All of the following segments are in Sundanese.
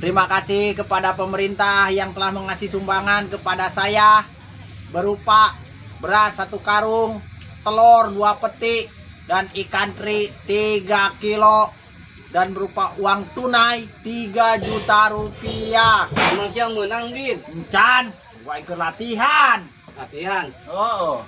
Terima kasih kepada pemerintah yang telah mengasih sumbangan kepada saya berupa beras 1 karung, telur 2 peti, dan ikan teri 3 kilo, dan berupa uang tunai 3 juta rupiah. Emang siang menang, Din? Encan, gua ikut latihan. Latihan? Oh.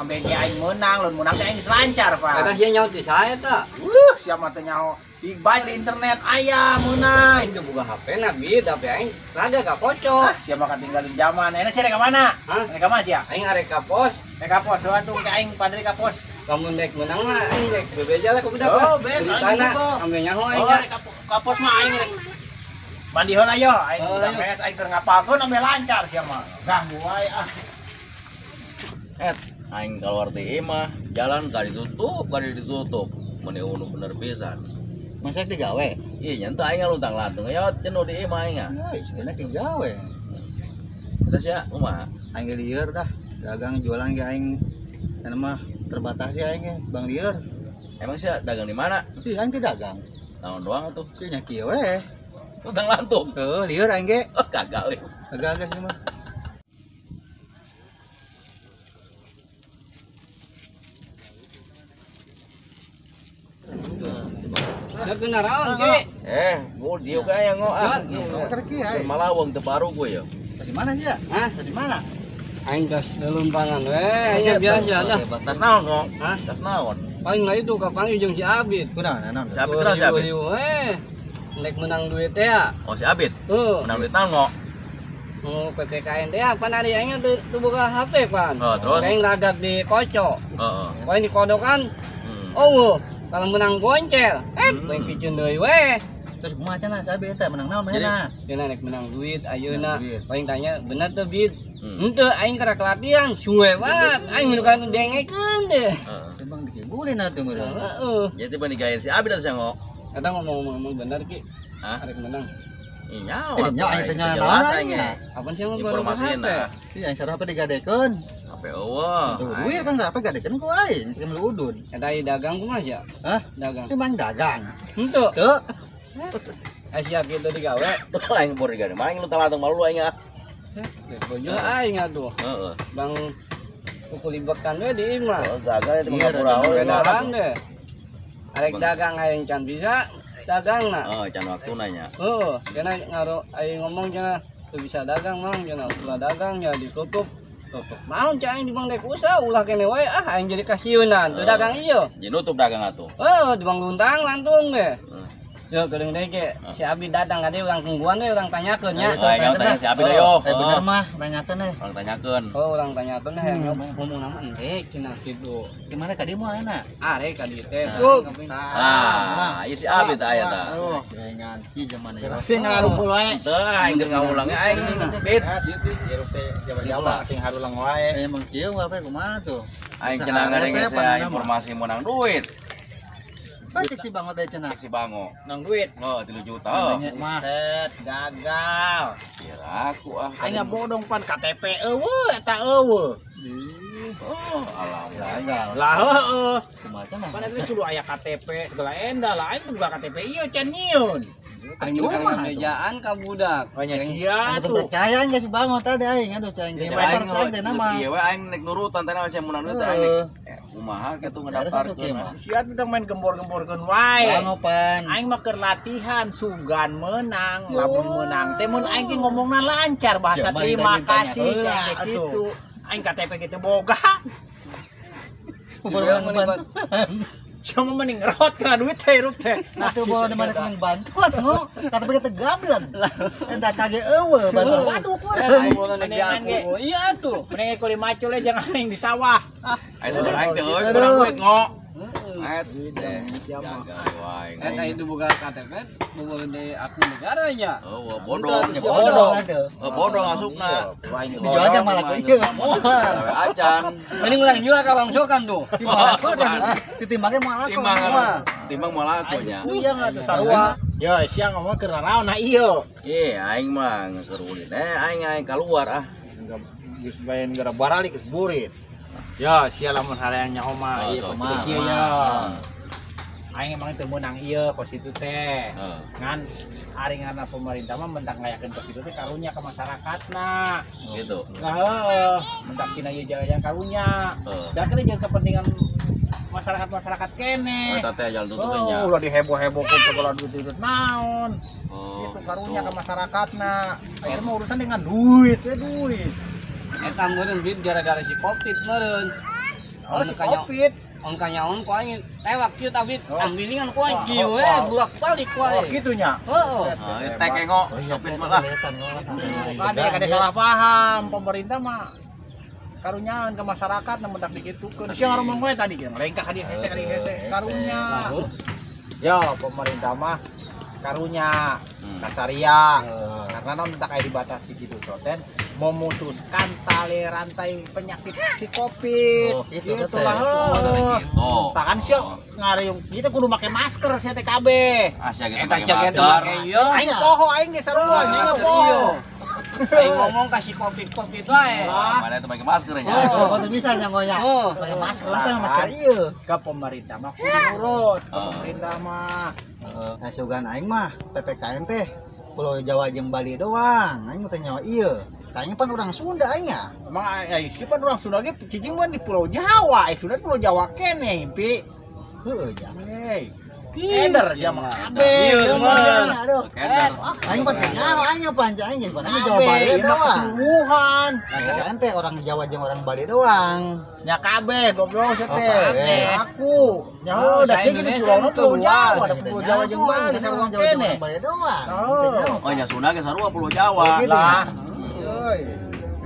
Ambil ge aing menang, lamun menang teh aing geus lancar, Pak. Eta sia nyaho ti saha eta? Siapa teh nyaho? Di bae di internet aya meunang. Aing teu boga HP na, Bid, HP aing rada ka kocok. Ah, siapa katinggalin zaman. Enak sia rek ka mana? Hah? Rek ka mana sia? Aing arek ka pos. Rek ka pos, soalnya tuh ke aing padri ka pos. Lamun rek menang mah aing rek bebeja lah ka budak. Oh, ben, Di aing tanah, juga. ambil nyaho aing. Oh, rek ka pos mah aing rek. Mandi heula yo, aing Oh, udah ayo. mes, aing keur ngapalkeun ambil lancar sia mah. Ganggu wae ah. Et, aing keluar ti imah, jalan ka ditutup, ka ditutup. Meni unu bener pisan. Masa digawe? Iya, nyentuh aing luntang lantung. Ya jenuh di imah aing ah. Euy, sebenarnya digawe. Eta sia kumaha? Aing ge lieur dah. Dagang jualan ge aing kana mah terbatas ya aing ge, Bang lieur. Emang sia dagang di mana? Ih, aing teh dagang. Naon doang atuh? Ih, nya kieu we. Luntang lantung. Heuh, lieur aing ge. Oh, gagal. Gagal sih mah. Ya kena raon, Ki. Gua dieu ka aya ngo ah. Keur kieu aing. Malaweng teu baru gua ya. Di mana sih ya? Hah? Di mana? Aing tas lelumpangan we, aing biasa lah. Tas naon ngo? Hah? Tas naon? Paling lah itu kapan jeung si Abid. Kunaon naon? Si Abid kenal si Abid? Nek menang duit teh ya. Oh, si Abid. Heeh. Menang duit naon ngo? Mau PPKN teh pan ari aing teu boga HP pan. Oh, terus? Aing ragak di kocok. Heeh. Paling di kodokan. Oh, kalau menang boncel. Paling piceun deui we. Terus kumaha cenah si Abid teh menang naon manehna? Cenah nek menang duit ayeuna. Menang duit. Paling tanya bener teu Bid? Henteu aing keur latihan suwe banget. Aing nu kan dengekeun deh. Heeh. Emang dikibulin atuh meureun. Heeh. Jadi ban digaen si Abid atuh sia ngo. Eta ngomong-ngomong bener Ki. Hah? Arek menang. Ih, nyawa. Eh, nyawa aing teh nyawa Jelas naon aing. aing. Apaan sih ngomong baru Informasina. Ih, aing sarua HP digadekeun. HP eueuh. Tuh, duit kan HP gadekeun ku aing, teu meuli udun. Eta ieu dagang kumaha sia? Hah? Dagang. Emang dagang. Henteu. Teu. Sia kitu digawe. Tuh aing bor digade. Mana aing lu talatong malu aing ah. Bojo aing atuh. Heeh. Bang kukulibekan we di imah. Oh, gagal itu Iya, ngapura we. Pedahan deh. Arek dagang aing can bisa dagang na. Oh, can waktu nanya. Heeh, kena ngaro aing ngomong cenah teu bisa dagang mang cenah ulah dagangnya ditutup. Tutup. Naon cah aing di bang dek usaha ulah kene wae ah aing jadi kasieunan teu dagang ieu. Jadi nutup dagang atuh. Heeh, di bang luntang lantung deh. Yo geuning deui ge si Abi datang ka dieu urang tungguan we urang tanyakeun nya. Oh, aing tanya si Abi yo. Eh bener mah nanyakeun eh. Urang tanyakeun. Oh, urang tanyakeun hayang ngomong nama endek cenah kitu. Gimana ka dieu moal enak? Arek ka dieu teh. Ah, ieu si Abi teh aya tah. Gengan ieu zaman ieu. Sing ngarumpul wae. Teu aing geus ngawulangnya aing Bid. Hirup teh jawa-jawa sing harulang wae. Emang kieu HP kumaha tuh? Aing cenah ngadenge saya informasi menang duit. Cek si Bango teh cenah. Cek si Bango. Menang duit. Oh, 3 juta. Mah. Set, gagal. Kira aku ah. Aing ngabodong pan KTP eueuh eta eueuh. Oh, alah gagal. Lah heueuh. Kumaha cenah? Pan eta kudu aya KTP segala endah lah aing teu boga KTP ieu can nyieun. Aing bukan mejaan ka budak. Oh nya sia tuh. Percaya enggak si Bango tadi aing aduh cai teh. Percaya teh nama. Ieu we aing nek nurutan teh macam menang duit aing nek kumaha kitu ngedaftarkeun. Sia teh main gembor-gemborkeun wae. Bango pan. Aing mah keur latihan sugan menang, lamun menang teh mun aing ge ngomongna lancar bahasa terima kasih cai kitu. Aing KTP kitu boga. Menang bantuan. Cuma mending ngerot kena duit teh hirup teh. Nah, tuh bawa mana kena bantuan ngo. Kata teh gableng. Eta kage eueuh bantuan. Waduh kurang. Iya tuh. Mending kuli macul jangan aing di sawah. Ah, aing sabar aing teh euy kurang duit ngo. Et teh. Eta itu buka KTP, buka di akun negaranya. Oh, bodong, bodong. Oh, bodong asupna. Dijual aja malah ku ieu. Acan. Mending urang jual ka longsokan tuh. Ditimbangnya moal laku. Timbang moal laku nya. Puyeng atuh sarua. Yo, sia ngomong keur naraon nah ieu. Ih, aing mah keur ulin. Aing aing keluar ah. Geus baen gara baralik geus burit. Ya, sia lamun hareang nyaho mah ieu pasti kieu ya. Aing emang teu meunang ieu kos kitu teh. Ngan ari ngaranna pemerintah mah mentak ngayakeun kos kitu teh karunya ka masyarakatna. Gitu. Nah, heuh, mentak tina ieu jalan karunya. Da kan jeung kepentingan masyarakat-masyarakat keneh. Eta teh jalan tutup nya. Oh, ulah diheboh-hebohkeun segala duit-duit naon. Oh, Itu karunya ke masyarakatna. Akhirnya mah urusan dengan duit, ya duit. Eta meureun duit gara-gara si Covid meureun. Oh, si Covid. On kanyaon ku aing tewak kieu tapi Oh. ambilingan ku aing Wah, kieu we wah. bolak-balik ku Oh, aing. gitu nya. Heeh. Ah, teh kengo Covid mah lah. Kade kade salah paham, pemerintah mah karunyaan ke masyarakat na mendak dikitukeun. Sia ngomong we tadi ge lengkah ka dieu hese ka dieu hese karunya. Yo, pemerintah mah karunya kasaria. Karena non tak aya dibatasi gitu soten memutuskan tali rantai penyakit si Covid. Oh, gitu, gitu teh. lah. Heuh. Gitu. Takan sia ngariung kita kudu make masker sia TKB. Asia gitu Eta pakai sia kitu masker. make ieu. Aing poho aing ge sarua nya poho. Aing ngomong kasih Covid-Covid wae. Lah. Mana itu pakai masker ya? Oh, teu bisa nya ngonya. Oh. Pakai masker lah teh masker ieu. Ke pemerintah mah kudu nurut, ke pemerintah mah. Nah, sugan aing mah PPKM teh Pulau Jawa jeung Bali doang. Aing mah teh nyawa ieu. Kayaknya pan orang Sunda aing ya. Emang ai si pan orang Sunda ge cicing mah di Pulau Jawa, ai Sunda di Pulau Jawa kene impi. Heueuh ja. Hei. Eder sia mah kabeh. Iya, mah. Aduh. Keder. Aing pan teh nyawa aing pan aing jeung pan aing Jawa Kabeh, Bali ieu mah doang. keseluruhan. PPKM teh orang Jawa jeung orang Bali doang. Nya kabeh goblok sia teh. kabeh. Aku. Nya heuh da sia ge di Pulau Pulau Jawa, da Pulau Jawa jeung Bali sarua Orang Jawa jeung kene. orang Bali doang. Oh. Oh, nya Sunda ge sarua Pulau Jawa. Lah. Euy.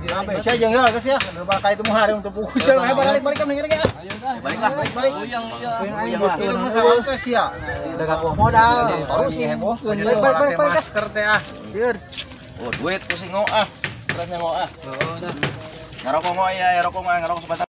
Kabeh sia jeung ya geus ya. Bakal itu mah hari untuk buku sia. Ayo balik-balik kan ngene ge. Ayo dah. Balik lah. Balik-balik. Puyeng ieu. Puyeng aing Puyeng lah. Itu mah salah sia. Dagang uang modal, terusin. Hebohkeun Balik balik balik balik. masker teh ah. Biar. Oh, duit pusing ngo ah. Stresnya ngo ah. Heeh dah. Ngarokok ngo ya, ngarokok ngo, ngarokok sebentar.